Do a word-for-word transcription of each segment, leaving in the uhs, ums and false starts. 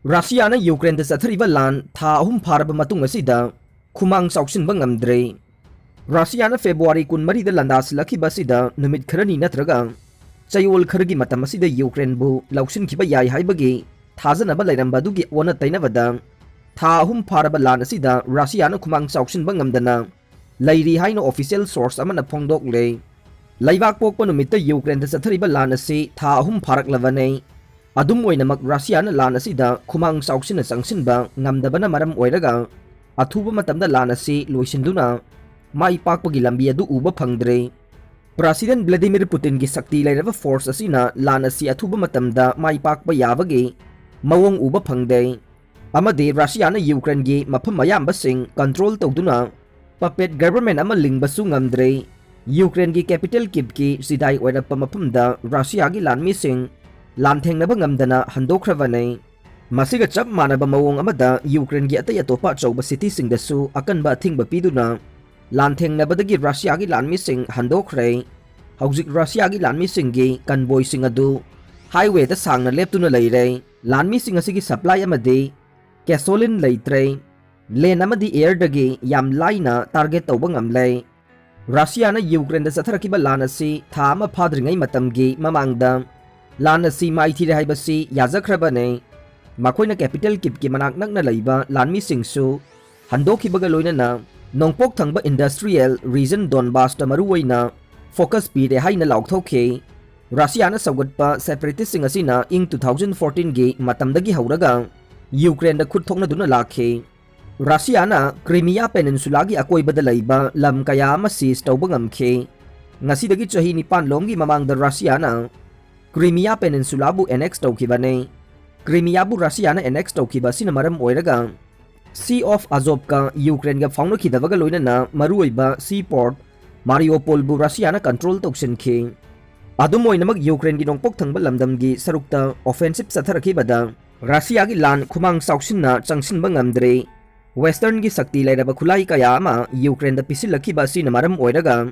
ꯔꯁꯤꯌꯥꯅ ꯌꯨꯀ꯭ꯔꯦꯟꯗ ꯆꯠꯊꯔꯤꯕ ꯂꯥꯟ ꯊꯥ ꯑꯍꯨꯝ ꯐꯥꯔꯕ ꯃꯇꯨꯡ ꯑꯁꯤꯗ ꯈꯨꯃꯥꯡ ꯆꯥꯎꯁꯤꯟꯕ ꯉꯝꯗ꯭ꯔꯦ꯫ ꯔꯁꯤꯌꯥꯅ ꯐꯦꯕ꯭ꯔꯨꯋꯥꯔꯤ ꯀꯨꯟꯃꯔꯤꯗ ꯂꯥꯟꯗꯥꯁꯤꯜꯂꯛꯈꯤꯕ ꯑꯁꯤꯗ ꯅꯨꯃꯤꯠ ꯈꯔꯅꯤ ꯅꯠꯇ꯭ꯔꯒ ꯆꯌꯣꯜ ꯈꯔꯒꯤ ꯃꯇꯝ ꯑꯁꯤꯗ ꯌꯨꯀ꯭ꯔꯦꯟꯕꯨ ꯂꯧꯁꯤꯟꯈꯤꯕ ꯌꯥꯏ ꯍꯥꯏꯕꯒꯤ ꯊꯥꯖꯅꯕ ꯂꯩꯔꯝꯕ ꯑꯗꯨꯒꯤ ꯑꯣꯟꯅ ꯇꯩꯅꯕꯗ, ꯊꯥ ꯑꯍꯨꯝ ꯐꯥꯔꯕ ꯂꯥꯟ ꯑꯁꯤꯗ ꯔꯁꯤꯌꯥꯅ ꯈꯨꯃꯥꯡ ꯆꯥꯎꯁꯤꯟꯕ ꯉꯝꯗꯅ ꯂꯩꯔꯤ ꯍꯥꯏꯅ official source ꯑꯃꯅ ꯐꯣꯡꯗꯣꯛꯂꯦ꯫ ꯂꯩꯕꯥꯛ ꯄꯣꯛꯄ ꯅꯨꯃꯤꯠꯇ ꯌꯨꯀ꯭ꯔꯦꯟꯗ ꯆꯠꯊꯔꯤꯕ ꯂꯥꯟ ꯑꯁꯤ ꯊꯥ ꯑꯍꯨꯝ ꯐꯥꯔꯛꯂꯕꯅꯤ꯫ ꯑꯗꯨꯝ ꯑꯣꯏꯅꯃꯛ, ꯔꯁꯤꯌꯥꯅ ꯂꯥꯟ ꯑꯁꯤꯗ ꯈꯨꯃꯥꯡ ꯆꯥꯎꯁꯤꯟꯅ ꯆꯪꯁꯤꯟꯕ ꯉꯝꯗꯕꯅ ꯃꯔꯝ ꯑꯣꯏꯔꯒ, ꯑꯊꯨꯕ ꯃꯇꯝꯗ ꯂꯥꯟ ꯑꯁꯤ ꯂꯣꯏꯁꯤꯟꯗꯨꯅ ꯃꯥꯏ ꯄꯥꯛꯄꯒꯤ ꯂꯝꯕꯤ ꯑꯗꯨ ꯎꯕ ꯐꯪꯗ꯭ꯔꯦ꯫ ꯄ꯭ꯔꯁꯤꯗꯦꯟ ꯚ꯭ꯂꯥꯗꯤꯃꯤꯔ ꯄꯨꯇꯤꯟꯒꯤ ꯁꯛꯇꯤ ꯂꯩꯔꯕ force ꯑꯁꯤꯅ ꯂꯥꯟ ꯑꯁꯤ ꯑꯊꯨꯕ ꯃꯇꯝꯗ ꯃꯥꯏ ꯄꯥꯛꯄ ꯌꯥꯕꯒꯤ ꯃꯑꯣꯡ ꯎꯕ ꯐꯪꯗꯦ꯫ ꯑꯃꯗꯤ ꯔꯁꯤꯌꯥꯅ ꯌꯨꯀ꯭ꯔꯦꯟꯒꯤ ꯃꯐꯝ ꯑꯌꯥꯝꯕꯁꯤꯡ control ꯇꯧꯗꯨꯅ puppet government ꯑꯃ ꯂꯤꯡꯕꯁꯨ ꯉꯝꯗ꯭ꯔꯦ꯫ ꯌꯨꯀ꯭ꯔꯦꯟꯒꯤ capital ꯀꯤꯞꯀꯤ ꯆꯤꯗꯥꯏ ꯑꯣꯏꯔꯛꯄ ꯃꯐꯝꯗ ꯔꯁꯤꯌꯥꯒꯤ ꯂꯥꯟꯃꯤꯁꯤꯡ ꯂꯥꯟꯊꯦꯡꯅꯕ ꯉꯝꯗꯅ ꯍꯟꯗꯣꯛꯈ꯭ꯔꯕꯅꯤ꯫ ꯃꯁꯤꯒ ꯆꯞ ꯃꯥꯟꯅꯕ ꯃꯑꯣꯡ ꯑꯃꯗ ꯌꯨꯀ꯭ꯔꯦꯟꯒꯤ ꯑꯇꯩ ꯑꯇꯣꯞꯄ ꯑꯆꯧꯕ cityꯁꯤꯡꯗꯁꯨ ꯑꯀꯟꯕ ꯑꯊꯤꯡꯕ ꯄꯤꯗꯨꯅ ꯂꯥꯟꯊꯦꯡꯅꯕꯗꯒꯤ ꯔꯁꯤꯌꯥꯒꯤ ꯂꯥꯟꯃꯤꯁꯤꯡ ꯍꯟꯗꯣꯛꯈ꯭ꯔꯦ꯫ ꯍꯧꯖꯤꯛ ꯔꯁꯤꯌꯥꯒꯤ ꯂꯥꯟꯃꯤꯁꯤꯡꯒꯤ convoyꯁꯤꯡ ꯑꯗꯨ highwayꯗ ꯁꯥꯡꯅ ꯂꯦꯞꯇꯨꯅ ꯂꯩꯔꯦ꯫ ꯂꯥꯟꯃꯤꯁꯤꯡ ꯑꯁꯤꯒꯤ supply ꯑꯃꯗꯤ gasoline ꯂꯩꯇ꯭ꯔꯦ꯫ Land ꯑꯃꯗꯤ airꯗꯒꯤ ꯌꯥꯝ ꯂꯥꯏꯅ target ꯇꯧꯕ ꯉꯝꯂꯦ꯫ ꯔꯁꯤꯌꯥꯅ ꯌꯨꯀ꯭ꯔꯦꯟꯗ ꯆꯠꯊꯔꯛꯈꯤꯕ ꯂꯥꯟ ꯑꯁꯤ ꯊꯥ ꯑꯃ ꯐꯥꯗ꯭ꯔꯤꯉꯩ ꯃꯇꯝꯒꯤ ꯃꯃꯥꯡꯗ ꯂꯥꯟ ꯑꯁꯤ ꯃꯥꯏꯊꯤꯔꯦ ꯍꯥꯏꯕꯁꯤ ꯌꯥꯖꯈ꯭ꯔꯕꯅꯤ꯫ ꯃꯈꯣꯏꯅ capital ꯀꯤꯞꯀꯤ ꯃꯅꯥꯛ ꯅꯛꯅ ꯂꯩꯕ ꯂꯥꯟꯃꯤꯁꯤꯡꯁꯨ ꯍꯟꯗꯣꯛꯈꯤꯕꯒ ꯂꯣꯏꯅꯅ ꯅꯣꯡꯄꯣꯛ ꯊꯪꯕ industrial region Donbasꯇ ꯃꯔꯨꯑꯣꯏꯅ focus ꯄꯤꯔꯦ ꯍꯥꯏꯅ ꯂꯥꯎꯊꯣꯛꯈꯤ꯫ ꯔꯁꯤꯌꯥꯅ ꯁꯧꯒꯠꯄ separatistꯁꯤꯡ ꯑꯁꯤꯅ ꯏꯪ two thousand fourteenꯒꯤ ꯃꯇꯝꯗꯒꯤ ꯍꯧꯔꯒ ꯌꯨꯀ꯭ꯔꯦꯟꯗ ꯈꯨꯠ ꯊꯣꯛꯅꯗꯨꯅ ꯂꯥꯛꯈꯤ꯫ ꯔꯁꯤꯌꯥꯅ Crimea Peninsulaꯒꯤ ꯑꯀꯣꯏꯕꯗ ꯂꯩꯕ ꯂꯝ ꯀꯌꯥ ꯑꯃ seize ꯇꯧꯕ ꯉꯝꯈꯤ꯫ ꯉꯁꯤꯗꯒꯤ ꯆꯍꯤ ꯅꯤꯄꯥꯟ ꯂꯣꯝꯒꯤ ꯃꯃꯥꯡꯗ ꯔꯁꯤꯌꯥꯅ Crimea Peninsulaꯕꯨ annex ꯇꯧꯈꯤꯕꯅꯤ꯫ Crimeaꯕꯨ ꯔꯁꯤꯌꯥꯅ annex ꯇꯧꯈꯤꯕ ꯑꯁꯤꯅ ꯃꯔꯝ ꯑꯣꯏꯔꯒ, Sea of Azovꯀ ꯌꯨꯀ꯭ꯔꯦꯟꯒ ꯐꯥꯎꯅꯈꯤꯗꯕꯒ ꯂꯣꯏꯅꯅ ꯃꯔꯨꯑꯣꯏꯕ seaport Mariupolꯕꯨ ꯔꯁꯤꯌꯥꯅ control ꯇꯧꯁꯤꯟꯈꯤ꯫ ꯑꯗꯨꯝ ꯑꯣꯏꯅꯃꯛ, ꯌꯨꯀ꯭ꯔꯦꯟꯒꯤ ꯅꯣꯡꯄꯣꯛ ꯊꯪꯕ ꯂꯝꯗꯝꯒꯤ ꯁꯔꯨꯛꯇ offensive ꯆꯠꯊꯔꯛꯈꯤꯕꯗ ꯔꯁꯤꯌꯥꯒꯤ ꯂꯥꯟ ꯈꯨꯃꯥꯡ ꯆꯥꯎꯁꯤꯟꯅ ꯆꯪꯁꯤꯟꯕ ꯉꯝꯗ꯭ꯔꯦ꯫ Westernꯒꯤ ꯁꯛꯇꯤ ꯂꯩꯔꯕ ꯈꯨꯠꯂꯥꯏ ꯀꯌꯥ ꯑꯃ ꯌꯨꯀ꯭ꯔꯦꯟꯗ ꯄꯤꯁꯤꯜꯂꯛꯈꯤꯕ ꯑꯁꯤꯅ ꯃꯔꯝ ꯑꯣꯏꯔꯒ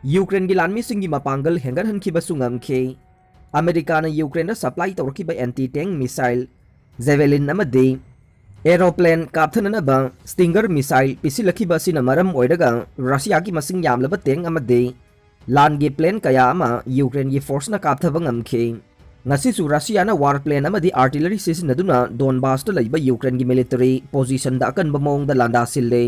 ꯌꯨꯀ꯭ꯔꯦꯟꯒꯤ ꯂꯥꯟꯃꯤꯁꯤꯡꯒꯤ ꯃꯄꯥꯡꯒꯜ ꯍꯦꯟꯒꯠꯍꯟꯈꯤꯕꯁꯨ ꯉꯝꯈꯤ꯫ ꯑꯃꯦꯔꯤꯀꯥꯅ ꯌꯨꯀ꯭ꯔꯦꯟꯗ supply ꯇꯧꯔꯛꯈꯤꯕ anti tank missile Javelin ꯑꯃꯗꯤ aeroplane ꯀꯥꯞꯊꯅꯅꯕ Stinger missile ꯄꯤꯁꯤꯜꯂꯛꯈꯤꯕ ꯑꯁꯤꯅ ꯃꯔꯝ ꯑꯣꯏꯔꯒ ꯔꯁꯤꯌꯥꯒꯤ ꯃꯁꯤꯡ ꯌꯥꯝꯂꯕ tank ꯑꯃꯗꯤ ꯂꯥꯟꯒꯤ plane ꯀꯌꯥ ꯑꯃ ꯌꯨꯀ꯭ꯔꯦꯟꯒꯤ forceꯅ ꯀꯥꯞꯊꯕ ꯉꯝꯈꯤ꯫ ꯉꯁꯤꯁꯨ ꯔꯁꯤꯌꯥꯅ war plane ꯑꯃꯗꯤ artillery ꯁꯤꯖꯤꯟꯅꯗꯨꯅ ꯗꯣꯟꯕꯥꯁꯇ ꯂꯩꯕ ꯌꯨꯀ꯭ꯔꯦꯟꯒꯤ military positionꯗ ꯑꯀꯟꯕ ꯃꯑꯣꯡꯗ ꯂꯥꯟꯗꯥ ꯁꯤꯜꯂꯦ꯫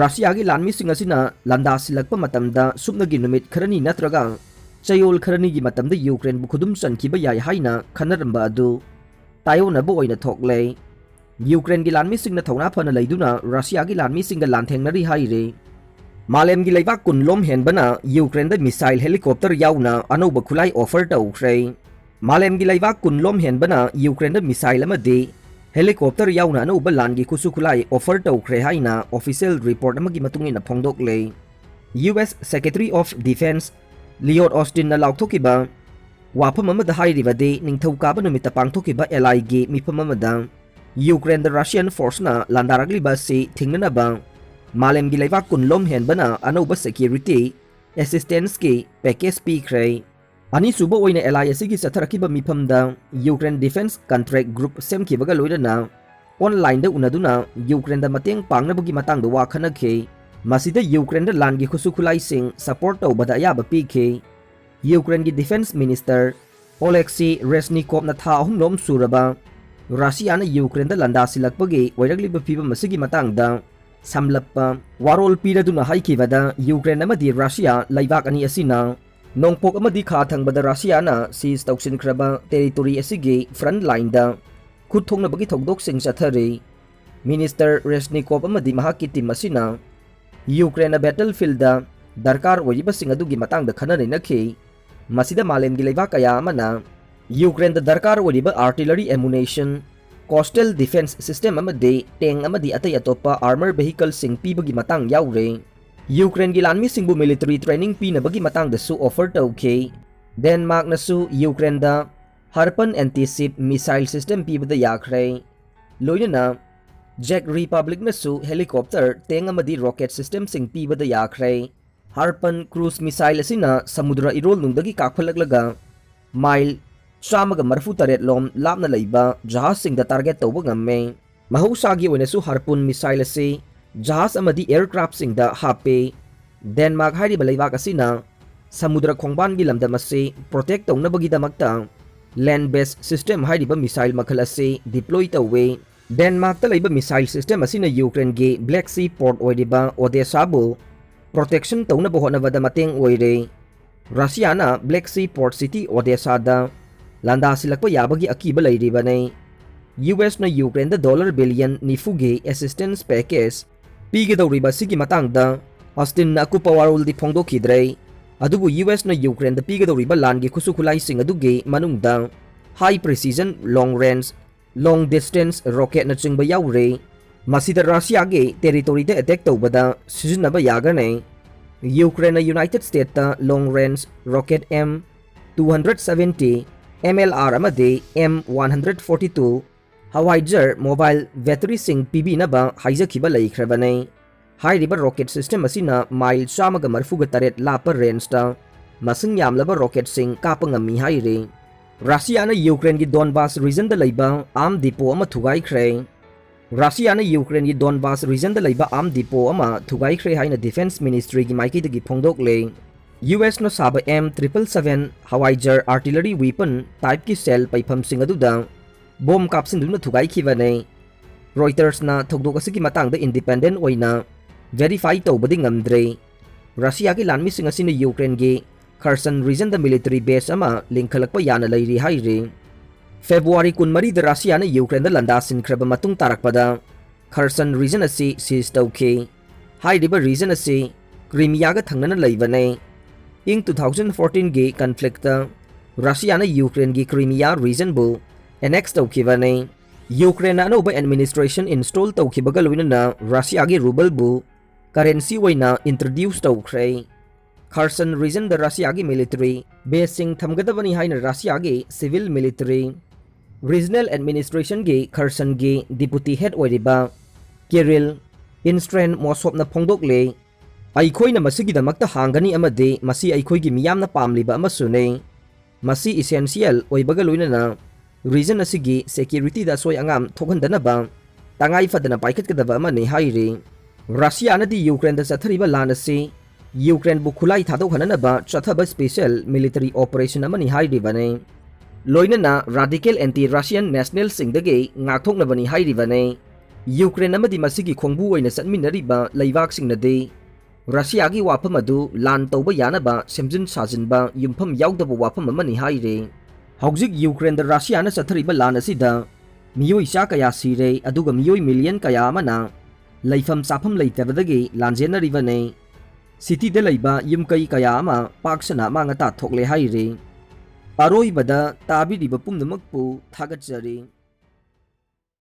ꯔꯁꯤꯌꯥꯒꯤ ꯂꯥꯟꯃꯤꯁꯤꯡ ꯑꯁꯤꯅ ꯂꯥꯟꯗꯥ ꯁꯤꯜꯂꯛꯄ ꯃꯇꯝꯗ ꯁꯨꯞꯅꯒꯤ ꯅꯨꯃꯤꯠ ꯈꯔꯅꯤ ꯅꯠꯇ꯭ꯔꯒ ꯆꯌꯣꯜ ꯈꯔꯅꯤꯒꯤ ꯃꯇꯝꯗ ꯌꯨꯀ꯭ꯔꯦꯟꯕꯨ ꯈꯨꯗꯨꯝ ꯆꯟꯈꯤꯕ ꯌꯥꯏ ꯍꯥꯏꯅ ꯈꯟꯅꯔꯝꯕ ꯑꯗꯨ ꯇꯥꯏꯑꯣꯟꯅꯕ ꯑꯣꯏꯅ ꯊꯣꯛꯂꯦ꯫ ꯌꯨꯀ꯭ꯔꯦꯟꯒꯤ ꯂꯥꯟꯃꯤꯁꯤꯡꯅ ꯊꯧꯅꯥ ꯐꯅ ꯂꯩꯗꯨꯅ ꯔꯁꯤꯌꯥꯒꯤ ꯂꯥꯟꯃꯤꯁꯤꯡꯒ ꯂꯥꯟꯊꯦꯡꯅꯔꯤ ꯍꯥꯏꯔꯤ꯫ ꯃꯥꯂꯦꯝꯒꯤ ꯂꯩꯕꯥꯛ ꯀꯨꯟꯂꯣꯝ ꯍꯦꯟꯕꯅ ꯌꯨꯀ꯭ꯔꯦꯟꯗ missile helicopter ꯌꯥꯎꯅ ꯑꯅꯧꯕ ꯈꯨꯠꯂꯥꯏ offer ꯇꯧꯈ꯭ꯔꯦ꯫ ꯃꯥꯂꯦꯝꯒꯤ ꯂꯩꯕꯥꯛ ꯀꯨꯟꯂꯣꯝ ꯍꯦꯟꯕꯅ ꯌꯨꯀ꯭ꯔꯦꯟꯗ missile ꯑꯃꯗꯤ helicopter ꯌꯥꯎꯅ ꯑꯅꯧꯕ ꯂꯥꯟꯒꯤ ꯈꯨꯠꯁꯨ ꯈꯨꯠꯂꯥꯏ offer ꯇꯧꯈ꯭ꯔꯦ ꯍꯥꯏꯅ official report ꯑꯃꯒꯤ ꯃꯇꯨꯡ ꯏꯟꯅ ꯐꯣꯡꯗꯣꯛꯂꯦ꯫ U S Secretary of Defense Lloyd Austinꯅ ꯂꯥꯎꯊꯣꯛꯈꯤꯕ ꯋꯥꯐꯝ ꯑꯃꯗ ꯍꯥꯏꯔꯤꯕꯗꯤ, ꯅꯤꯡꯊꯧꯀꯥꯕ ꯅꯨꯃꯤꯠꯇ ꯄꯥꯡꯊꯣꯛꯈꯤꯕ ꯑꯦꯜꯑꯥꯏꯒꯤ ꯃꯤꯐꯝ ꯑꯃꯗ ꯌꯨꯀ꯭ꯔꯦꯟꯗ Russian forceꯅ ꯂꯥꯟꯗꯥꯔꯛꯂꯤꯕ ꯑꯁꯤ ꯊꯤꯡꯅꯅꯕ ꯃꯥꯂꯦꯝꯒꯤ ꯂꯩꯕꯥꯛ ꯀꯨꯟꯂꯣꯝ ꯍꯦꯟꯕꯅ ꯑꯅꯧꯕ security assistanceꯀꯤ package ꯄꯤꯈ꯭ꯔꯦ꯫ ꯑꯅꯤꯁꯨꯕ ꯑꯣꯏꯅ ꯑꯦꯜꯑꯥꯏ ꯑꯁꯤꯒꯤ ꯆꯠꯊꯔꯛꯈꯤꯕ ꯃꯤꯐꯝꯗ Ukraine Defense Contract Group ꯁꯦꯝꯈꯤꯕꯒ ꯂꯣꯏꯅꯅ onlineꯗ ꯎꯅꯗꯨꯅ ꯌꯨꯀ꯭ꯔꯦꯟꯗ ꯃꯇꯦꯡ ꯄꯥꯡꯅꯕꯒꯤ ꯃꯇꯥꯡꯗ ꯋꯥ ꯈꯟꯅꯈꯤ꯫ ꯃꯁꯤꯗ ꯌꯨꯀ꯭ꯔꯦꯟꯗ ꯂꯥꯟꯒꯤ ꯈꯨꯠꯁꯨ ꯈꯨꯠꯂꯥꯏꯁꯤꯡ support ꯇꯧꯕꯗ ꯑꯌꯥꯕ ꯄꯤꯈꯤ꯫ ꯌꯨꯀ꯭ꯔꯦꯟꯒꯤ Defense Minister Oleksiy Reznikovꯅ ꯊꯥ ꯑꯍꯨꯝꯂꯣꯝ ꯁꯨꯔꯕ ꯔꯁꯤꯌꯥꯅ ꯌꯨꯀ꯭ꯔꯦꯟꯗ ꯂꯥꯟꯗꯥ ꯁꯤꯜꯂꯛꯄꯒꯤ ꯑꯣꯏꯔꯛꯂꯤꯕ ꯐꯤꯕꯝ ꯑꯁꯤꯒꯤ ꯃꯇꯥꯡꯗ ꯁꯝꯂꯞꯄ ꯋꯥꯔꯣꯜ ꯄꯤꯔꯗꯨꯅ ꯍꯥꯏꯈꯤꯕꯗ, ꯌꯨꯀ꯭ꯔꯦꯟ ꯑꯃꯗꯤ ꯔꯁꯤꯌꯥ ꯂꯩꯕꯥꯛ ꯑꯅꯤ ꯑꯁꯤꯅ ꯅꯣꯡꯄꯣꯛ ꯑꯃꯗꯤ ꯈꯥ ꯊꯪꯕꯗ ꯔꯁꯤꯌꯥꯅ seize ꯇꯧꯁꯤꯟꯈ꯭ꯔꯕ territory ꯑꯁꯤꯒꯤ front lineꯗ ꯈꯨꯠ ꯊꯣꯛꯅꯕꯒꯤ ꯊꯧꯗꯣꯛꯁꯤꯡ ꯆꯠꯊꯔꯤ꯫ Minister Reznikov ꯑꯃꯗꯤ ꯃꯍꯥꯛꯀꯤ team ꯑꯁꯤꯅ ꯌꯨꯀ꯭ꯔꯦꯟꯅ battlefieldꯗ ꯗꯔꯀꯥꯔ ꯑꯣꯏꯔꯤꯕꯁꯤꯡ ꯑꯗꯨꯒꯤ ꯃꯇꯥꯡꯗ ꯈꯟꯅ ꯅꯩꯅꯈꯤ꯫ ꯃꯁꯤꯗ ꯃꯥꯂꯦꯝꯒꯤ ꯂꯩꯕꯥꯛ ꯀꯌꯥ ꯑꯃꯅ ꯌꯨꯀ꯭ꯔꯦꯟꯗ ꯗꯔꯀꯥꯔ ꯑꯣꯏꯔꯤꯕ artillery ammunition, coastal defense system ꯑꯃꯗꯤ tank ꯑꯃꯗꯤ ꯑꯇꯩ ꯑꯇꯣꯞꯄ armor vehicleꯁꯤꯡ ꯄꯤꯕꯒꯤ ꯃꯇꯥꯡ ꯌꯥꯎꯔꯦ꯫ ꯌꯨꯀ꯭ꯔꯦꯟꯒꯤ ꯂꯥꯟꯃꯤꯁꯤꯡꯕꯨ military training ꯄꯤꯅꯕꯒꯤ ꯃꯇꯥꯡꯗꯁꯨ offer ꯇꯧꯈꯤ꯫ ꯗꯦꯟꯃꯥꯔꯛꯅꯁꯨ ꯌꯨꯀ꯭ꯔꯦꯟꯗ Harpoon anti-ship missile system ꯄꯤꯕꯗ ꯌꯥꯈ꯭ꯔꯦ꯫ ꯂꯣꯏꯅꯅ Czech Republicꯅꯁꯨ helicopter, tank ꯑꯃꯗꯤ rocket systemꯁꯤꯡ ꯄꯤꯕꯗ ꯌꯥꯈ꯭ꯔꯦ꯫ Harpoon cruise missile ꯑꯁꯤꯅ ꯁꯃꯨꯗ꯭ꯔ ꯏꯔꯣꯜꯅꯨꯡꯗꯒꯤ ꯀꯥꯞꯈꯠꯂꯛꯂꯒ mile ꯆꯥꯝꯃꯒ ꯃꯔꯤꯐꯨ ꯇꯔꯦꯠ ꯂꯣꯝ ꯂꯥꯞꯅ ꯂꯩꯕ ꯖꯍꯥꯖꯁꯤꯡꯗ target ꯇꯧꯕ ꯉꯝꯃꯦ꯫ ꯃꯍꯧꯁꯥꯒꯤ ꯑꯣꯏꯅꯁꯨ Harpoon missile ꯑꯁꯤ ꯖꯍꯥꯖ ꯑꯃꯗꯤ aircraftꯁꯤꯡꯗ ꯍꯥꯞꯄꯤ꯫ Denmark ꯍꯥꯏꯔꯤꯕ ꯂꯩꯕꯥꯛ ꯑꯁꯤꯅ ꯁꯃꯨꯗ꯭ꯔ ꯈꯣꯡꯕꯥꯟꯒꯤ ꯂꯝꯗꯝ ꯑꯁꯤ protect ꯇꯧꯅꯕꯒꯤꯗꯃꯛꯇ land based system ꯍꯥꯏꯔꯤꯕ missile ꯃꯈꯜ ꯑꯁꯤ deploy ꯇꯧꯏ꯫ Denmarkꯇ ꯂꯩꯕ missile system ꯑꯁꯤꯅ Ukraineꯒꯤ Black Sea port ꯑꯣꯏꯔꯤꯕ Odessaꯕꯨ protection ꯇꯧꯅꯕ ꯍꯣꯠꯅꯕꯗ ꯃꯇꯦꯡ ꯑꯣꯏꯔꯦ꯫ Russiaꯅ Black Sea port city Odessaꯗ ꯂꯥꯟꯗꯥꯁꯤꯜꯂꯛꯄ ꯌꯥꯕꯒꯤ ꯑꯀꯤꯕ ꯂꯩꯔꯤꯕꯅꯤ꯫ USꯅ Ukraineꯗ dollar billion ꯅꯤꯐꯨꯒꯤ assistance package ꯄꯤꯒꯗꯧꯔꯤꯕ ꯑꯁꯤꯒꯤ ꯃꯇꯥꯡꯗ Austinꯅ ꯑꯀꯨꯞꯄ ꯋꯥꯔꯣꯜꯗꯤ ꯐꯣꯡꯗꯣꯛꯈꯤꯗ꯭ꯔꯦ꯫ ꯑꯗꯨꯕꯨ USꯅ Ukraineꯗ ꯄꯤꯒꯗꯧꯔꯤꯕ ꯂꯥꯟꯒꯤ ꯈꯨꯠꯁꯨ ꯈꯨꯠꯂꯥꯏꯁꯤꯡ ꯑꯗꯨꯒꯤ ꯃꯅꯨꯡꯗ high precision, long range, long distance rocketꯅꯆꯤꯡꯕ ꯌꯥꯎꯔꯦ꯫ ꯃꯁꯤꯗ Russiaꯒꯤ territoryꯗ attack ꯇꯧꯕꯗ ꯁꯤꯖꯤꯟꯅꯕ ꯌꯥꯒꯅꯤ꯫ Ukraineꯅ United Statesꯇ long range rocket M two hundred seventy, MLR ꯑꯃꯗꯤ M one hundred forty two howitzer mobile batteryꯁꯤꯡ ꯄꯤꯕꯤꯅꯕ ꯍꯥꯏꯖꯈꯤꯕ ꯂꯩꯈ꯭ꯔꯕꯅꯤ꯫ ꯍꯥꯏꯔꯤꯕ rocket system ꯑꯁꯤꯅ mile ꯆꯥꯝꯃꯒ ꯃꯔꯤꯐꯨꯒ ꯇꯔꯦꯠ ꯂꯥꯞꯄ rangeꯇ ꯃꯁꯤꯡ ꯌꯥꯝꯂꯕ rocketꯁꯤꯡ ꯀꯥꯞꯄ ꯉꯝꯃꯤ ꯍꯥꯏꯔꯤ꯫ Russiaꯅ Ukraineꯒꯤ Donbas regionꯗ ꯂꯩꯕ arm depot ꯑꯃ ꯊꯨꯒꯥꯏꯈ꯭ꯔꯦ꯫ Russiaꯅ Ukraineꯒꯤ Donbas regionꯗ ꯂꯩꯕ arm depot ꯑꯃ ꯊꯨꯒꯥꯏꯈ꯭ꯔꯦ ꯍꯥꯏꯅ Defense Ministryꯒꯤ ꯃꯥꯏꯀꯩꯗꯒꯤ ꯐꯣꯡꯗꯣꯛꯂꯦ꯫ USꯅ ꯁꯥꯕ M triple seven howitzer artillery weapon typeꯀꯤ shell ꯄꯩꯐꯝꯁꯤꯡ ꯑꯗꯨꯗ bomb ꯀꯥꯞꯁꯤꯟꯗꯨꯅ ꯊꯨꯒꯥꯏꯈꯤꯕꯅꯤ꯫ Reutersꯅ ꯊꯧꯗꯣꯛ ꯑꯁꯤꯒꯤ ꯃꯇꯥꯡꯗ independent ꯑꯣꯏꯅ verify ꯇꯧꯕꯗꯤ ꯉꯝꯗ꯭ꯔꯦ꯫ Russiaꯒꯤ ꯂꯥꯟꯃꯤꯁꯤꯡ ꯑꯁꯤꯅ Ukraineꯒꯤ Kherson regionꯗ military base ꯑꯃ ꯂꯤꯡꯈꯠꯂꯛꯄ ꯌꯥꯅ ꯂꯩꯔꯤ ꯍꯥꯏꯔꯤ꯫ February ꯀꯨꯟꯃꯔꯤꯗ Russiaꯅ Ukraineꯗ ꯂꯥꯟꯗꯥꯁꯤꯟꯈ꯭ꯔꯕ ꯃꯇꯨꯡ ꯇꯥꯔꯛꯄꯗ Kherson region ꯑꯁꯤ seize ꯇꯧꯈꯤ꯫ ꯍꯥꯏꯔꯤꯕ region ꯑꯁꯤ Crimeaꯒ ꯊꯪꯅꯅ ꯂꯩꯕꯅꯤ꯫ ꯏꯪ two thousand fourteenꯒꯤ conflictꯇ Russiaꯅ Ukraineꯒꯤ Crimea regionꯕꯨ annex ꯇꯧꯈꯤꯕꯅꯤ꯫ Ukraineꯅ ꯑꯅꯧꯕ administration install ꯇꯧꯈꯤꯕꯒ ꯂꯣꯏꯅꯅ Russiaꯒꯤ rubleꯕꯨ currency ꯑꯣꯏꯅ introduce ꯇꯧꯈ꯭ꯔꯦ꯫ Kherson regionꯗ Russiaꯒꯤ military baseꯁꯤꯡ ꯊꯝꯒꯗꯕꯅꯤ ꯍꯥꯏꯅ Russiaꯒꯤ civil military regional administrationꯒꯤ Khersonꯒꯤ deputy head ꯑꯣꯏꯔꯤꯕ Kirill Instrenmosovꯅ ꯐꯣꯡꯗꯣꯛꯂꯦ꯫ "ꯑꯩꯈꯣꯏꯅ ꯃꯁꯤꯒꯤꯗꯃꯛꯇ ꯍꯥꯡꯒꯅꯤ ꯑꯃꯗꯤ ꯃꯁꯤ ꯑꯩꯈꯣꯏꯒꯤ ꯃꯤꯌꯥꯝꯅ ꯄꯥꯝꯂꯤꯕ ꯑꯃꯁꯨꯅꯤ꯫ ꯃꯁꯤ essential ꯑꯣꯏꯕꯒ ꯂꯣꯏꯅꯅ region ꯑꯁꯤꯒꯤ security ꯗ ꯑꯁꯣꯏ ꯑꯉꯥꯝ ꯊꯣꯛꯍꯟꯗꯅꯕ ꯇꯉꯥꯏ ꯐꯗꯅ ꯄꯥꯏꯈꯠꯀꯗꯕ ꯑꯃꯅꯤ ꯍꯥꯏꯔꯤ꯫ ꯔꯁꯤꯌꯥꯅꯗꯤ ꯌꯨꯀ꯭ꯔꯦꯟꯗ ꯆꯠꯊꯔꯤꯕ ꯂꯥꯟ ꯑꯁꯤ ꯌꯨꯀ꯭ꯔꯦꯟꯕꯨ ꯈꯨꯠꯂꯥꯏ ꯊꯥꯗꯣꯛꯍꯟꯅꯅꯕ ꯆꯠꯊꯕ special military operation ꯑꯃꯅꯤ ꯍꯥꯏꯔꯤꯕꯅꯤ꯫ ꯂꯣꯏꯅꯅ radical anti Russian national ꯁꯤꯡꯗꯒꯤ ꯉꯥꯛꯊꯣꯛꯅꯕꯅꯤ ꯍꯥꯏꯔꯤꯕꯅꯤ꯫ ꯌꯨꯀ꯭ꯔꯦꯟ ꯑꯃꯗꯤ ꯃꯁꯤꯒꯤ ꯈꯣꯡꯕꯨ ꯑꯣꯏꯅ ꯆꯠꯃꯤꯟꯅꯔꯤꯕ ꯂꯩꯕꯥꯛꯁꯤꯡꯅꯗꯤ ꯔꯁꯤꯌꯥꯒꯤ ꯋꯥꯐꯝ ꯑꯗꯨ ꯂꯥꯟ ꯇꯧꯕ ꯌꯥꯅꯕ ꯁꯦꯝꯖꯤꯟ ꯁꯥꯖꯤꯟꯕ ꯌꯨꯝꯐꯝ ꯌꯥꯎꯗꯕ ꯋꯥꯐꯝ ꯑꯃꯅꯤ ꯍꯥꯏꯔꯤ꯫ ꯍꯧꯖꯤꯛ ꯌꯨꯀ꯭ꯔꯦꯟꯗ ꯔꯁꯤꯌꯥꯅ ꯆꯠꯊꯔꯤꯕ ꯂꯥꯟ ꯑꯁꯤꯗ ꯃꯤꯑꯣꯏ ꯆꯥ ꯀꯌꯥ ꯁꯤꯔꯦ, ꯑꯗꯨꯒ ꯃꯤꯑꯣꯏ million ꯀꯌꯥ ꯑꯃꯅ ꯂꯩꯐꯝ ꯆꯥꯐꯝ ꯂꯩꯇꯕꯗꯒꯤ ꯂꯥꯟꯖꯦꯟꯅꯔꯤꯕꯅꯤ꯫ City ꯗ ꯂꯩꯕ ꯌꯨꯝ ꯀꯩ ꯀꯌꯥ ꯑꯃ ꯄꯥꯛ ꯁꯟꯅ ꯑꯃꯥꯡ ꯑꯇꯥ ꯊꯣꯛꯂꯦ ꯍꯥꯏꯔꯤ꯫ ꯑꯔꯣꯏꯕꯗ ꯇꯥꯕꯤꯔꯤꯕ ꯄꯨꯝꯅꯃꯛꯄꯨ ꯊꯥꯒꯠꯆꯔꯤ꯫